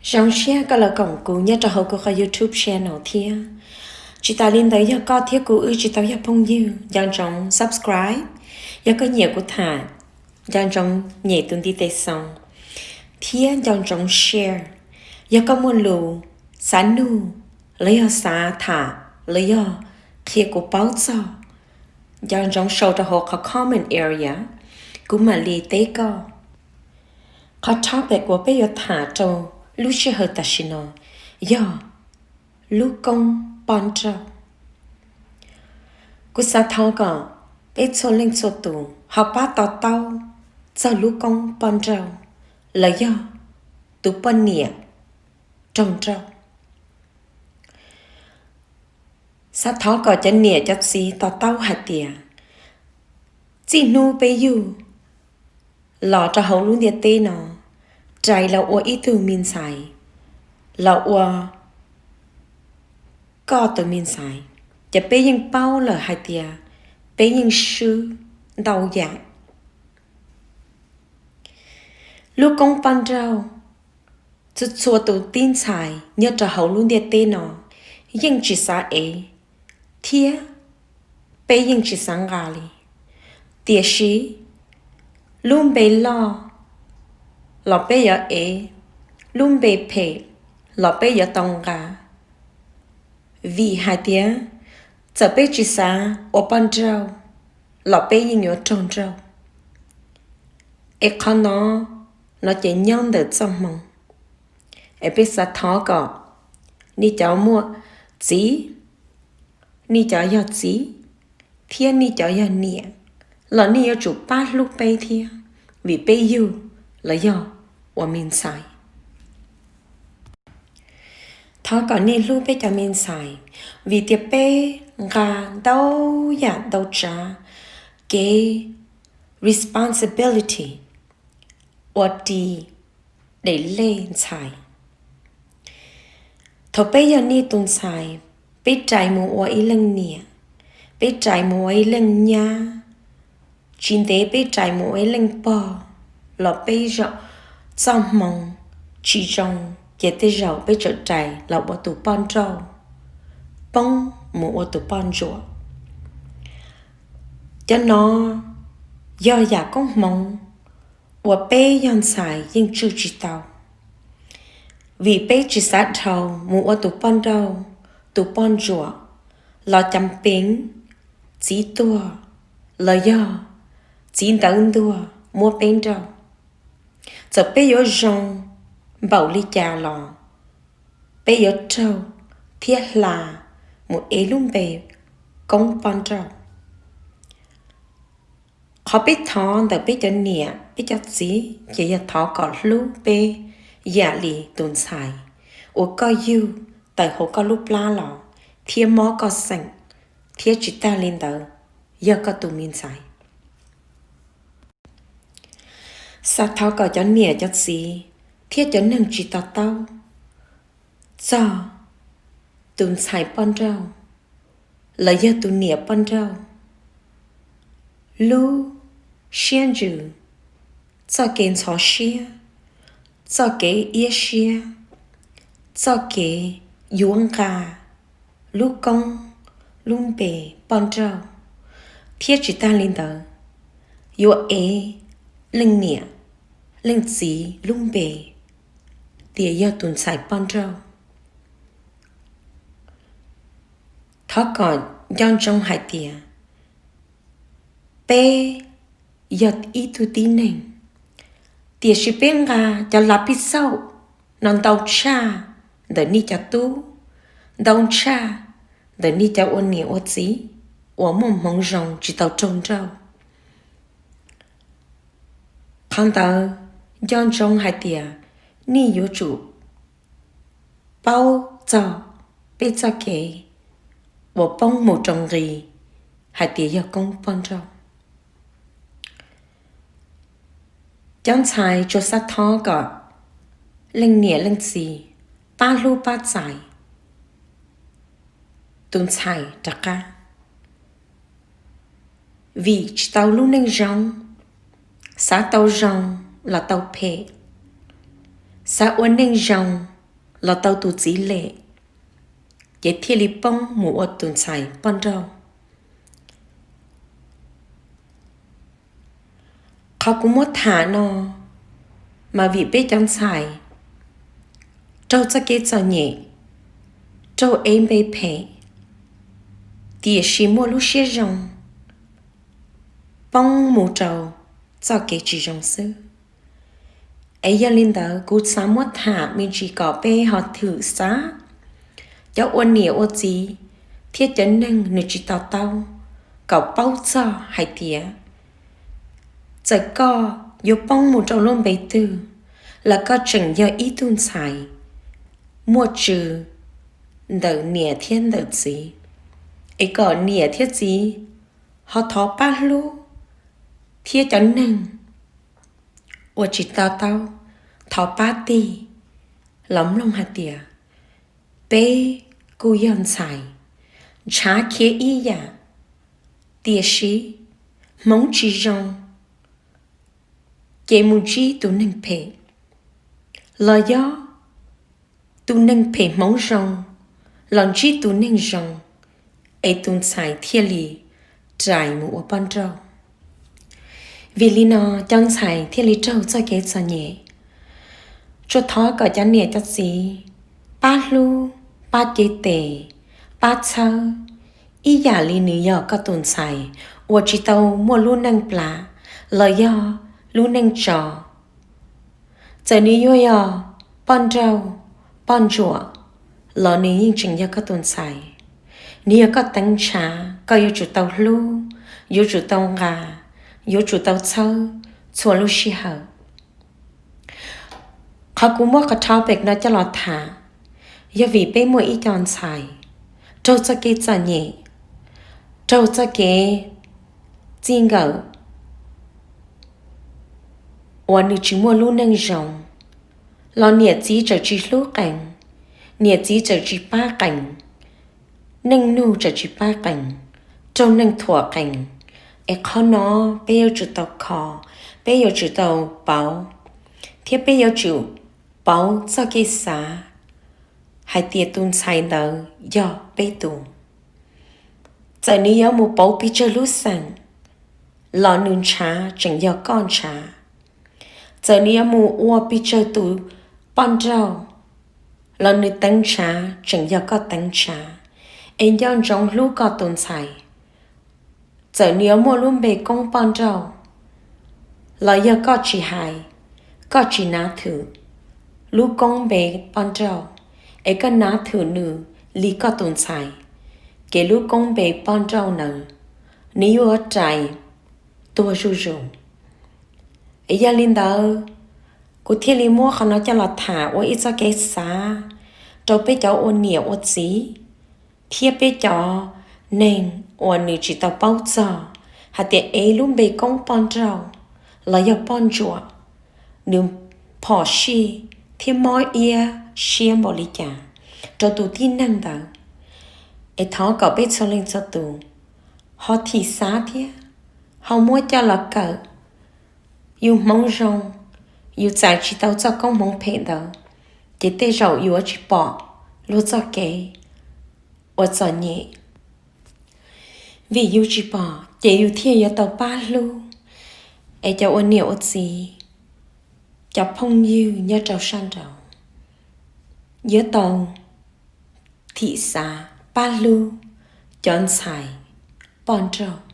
Zoo siab koj los koom kuv nyob rau hauv kuv qhov YouTube channel thiab. Tsis tas li ntawd, yog koj thiab kuv wb tsis tau yog phooj ywg, nco ntsoov subscribe. Yog koj nyiam kuv tham, nco ntsoov nyem tus ntiv tes xoo thiab nco ntsoov share. Yog koj muaj lus xav nug, los yog xav tham, los yog qhia kuv paub txog, nco ntsoov sau rau hauv qhov comment area, kuv mam li teb koj. Qhov topic uas peb yuav tham rau lub sij hawm tam sim no yog lub koob poj nrauj. Kuv xav thov kom peb txhua leej txhua tus ho pab to taub txog lub koob poj nrauj, los yog tus poj niam raug nrauj. Xav thov kom cov niam cov txiv to taub hais tias txij hnub peb yug los rau hauv lub ntiaj teb no, rais los ua ib tug me ntxhais, los ua koj tus me ntxhais, ces peb yeej paub lawm hais tias peb yeej swb ntau yam. Lub koob poj nrauj, txhua txhua tus tib ntxhais nyob rau hauv lub ntiaj teb no yeej tsis xav ev, thiab peb yeej tsis xav nqa li. Tiam sis lub npe loj los peb yuav ev, lub npe phem los peb yuav tau nqa. Vim hais tias txawm peb tsis xav ua poj nrauj los peb yeej yuav raug nrauj. Es qhov no, no ces nyob ntawm txoj hmoo. Es peb xav thov kom nej cov muaj txiv, nej cov yog txiv, thiab nej cov yog niam, los nej yuav tsum pab hlub peb thiab, vim peb yug los yog ua me ntxhais. Thov kom nej hlub peb cov me ntxhais, vim tias peb nqa ntau yam ntau tsav kev responsibility ua ris daim lej ntxhais. Thaum peb yog nej tus ntxhais, peb rais mus ua ib leej niam, peb rais mus ua ib leej nyab, tsis ntev peb rais mus ua ib leej pog, los peb zaum txoj hmoo tsis zoo ces tej zaum peb txawm rais los ua tus poj nrauj, poob mus ua tus poj ntsuam. Cov no yog yam koob hmoov uas peb yog ntxhais yeej tswj tsis tau, vim peb tsis xav dhau mus ua tus poj nrauj, tus poj ntsuam, los cas peev txiv tuag los yog txiv ntawv ntuag muab peb nrauj. Txawm peb yuav zoo npaum li cas los peb yuav raug thiab hla mus ev lub npe koob poj nrauj. Qhov peb thov ntawm peb cov niam peb cov txiv ces yog thov kom hlub peb yam li tus ntxhais uas koj yug tawm hauv koj lub plab los thiab mob koj xeem, thiab tsis tag li ntawd, yog koj tus me ntxhais. Xav thov kom cov niam cov txiv thiab cov neeg tsis to taub txog tus ntxhais poj nrauj los yog tus niam poj nrauj lub siab ntsws, txoj kev ntxhov siab, txoj kev iab siab, txoj kev yuav nqa lub koob lub npe poj nrauj, thiab tsis tag li ntawd, yuav ev leej niam leej txiv lub npe tias yog tus ntxhais poj nrauj. Thov kom nco ntsoov hais tias peb yog ib tug tib neeg, tiam sis peb nqa cov lav pij xauj no ntau tshaj ntawm nej cov tub, ntau tshaj ntawm nej cov ua niam ua txiv uas muaj hmoov zoo tsis tau raug nrauj. Qhov ntawd nco ntsoov hais tias nej yuav tsum paub txog peb txoj kev uas poob mus rau nqi hais tias yog koob poj nrauj. Cov ntxhais tsuas xav thov kom leej niam leej txiv pab hlub pab txais tus ntxhais rov qab, vim tsis tau lub neej zoo, xav tau zoo los tau phem, xav ua neej zoo los tau tus txiv lem, ces thiaj li poob mus ua tus ntxhais poj nrauj. Qhov kuv muab tham no mas vim peb cov ntxhais raug txoj kev txom nyem, raug ev npe phem, tiam sis muaj lub siab zoo, poob mus rau txoj kev tsis zoo xwb. Es yog li ntawd kuv xav muab tham me ntsis kom peb ho thwm xav, cov ua niam ua txiv thiab cov neeg nws tsis to taub, kom paub txog hais tias txawm koj yuav poob mus rau lub npe twg los koj tseem yog ib tug ntxhais muaj tswv ntawm niam thiab ntawm txiv. Es kom niam thiab txiv ho thov pab hlub, thiab cov neeg uas tsis to taub, thov pab tig los mloog hais tias peb kuj yog ntxhais, ntshav khiav ib yam, tiam sis hmoov tsis zoo ces mus ntsib tus neeg phem, los yog tus neeg phem hmoov zoo los ntsib tus neeg zoo, es tus ntxhais thiaj li rais mus ua poj nrauj. Vim li no cov ntxhais thiaj li raug txoj kev txom nyem. Tsuas thov kom cov niam cov txiv pab hlub, pab cev tes, pab txhawb, ib yam li nws yog koj tus ntxhais uas tsis tau muaj lub neej plam los yog lub neej tso. Txawm nws yuav yog poj nrauj, poj ntsuam, los nws yeej tseem yog koj tus ntxhais. Nws yog koj teev ntshav, koj yuav tsum tau hlub, yuav tsum tau nqa, yuav tsum tau txhawb txhua lub sij hawm. Qhov kuv muab qhov topic no coj los tham yog vim peb muaj ib co ntxhais raug txoj kev txom nyem, raug txoj kev txij nkawm uas nws tsis muaj lub neej zoo, los niam txiv txawm tsis hlub qees, niam txiv txawm tsis pab qees, neej nug txawm tsis pab qees, raug neeg thuam qees. Es qhov no peb yuav tsum tau kho, peb yuav tsum tau pauv, thiab peb yuav tsum pauv txoj kev xav hais tias tus ntxhais ntawd yog peb tus. Txawm nws yuav mus pauv pes tsawg lub xeem los nws ntshav tseem yog koj ntshav. Txawm nws yuav mus ua pes tsawg tus poj nrauj los nws teev ntshav tseem yog koj teev ntshav. Es nco ntsoov hlub koj tus ntxhais. Txawm nws yuav muaj lub npe koob poj nrauj los yog koj tsis hais, koj tsis nav thwm lub koob npe poj nrauj, es koj nav thwm nws li koj tus ntxhais, ces lub koob npe poj nrauj ntawd nws yuav rais tuag zuj zus. Yog li ntawd, kuv thiaj li muab qhov no coj los tham ua ib txoj kev xav rau peb cov ua niam ua txiv thiab peb cov neeg uas nws tsis tau paub txog hais tias ev lub npe koob poj nrauj los yog poj ntsuam, nws phom sij thiab mob iab siab npaum li cas rau tus tib neeg ntawd. Es thov kom peb txhua leej txhua tus ho thim xav thiab ho muab coj los kawm. Yus hmoov zoo, yus txais tsis tau txoj koob hmoov phem ntawd, ces tej zaum yuav tsis pom luag txoj kev ua txom nyem. Vim yus tsis pom ces yus thiaj yuav tau pab hlub. Es cov ua niam ua txiv, cov phooj ywg nyob rau sab nraud, yuav tau thim xav pab hlub cov ntxhais poj nrauj.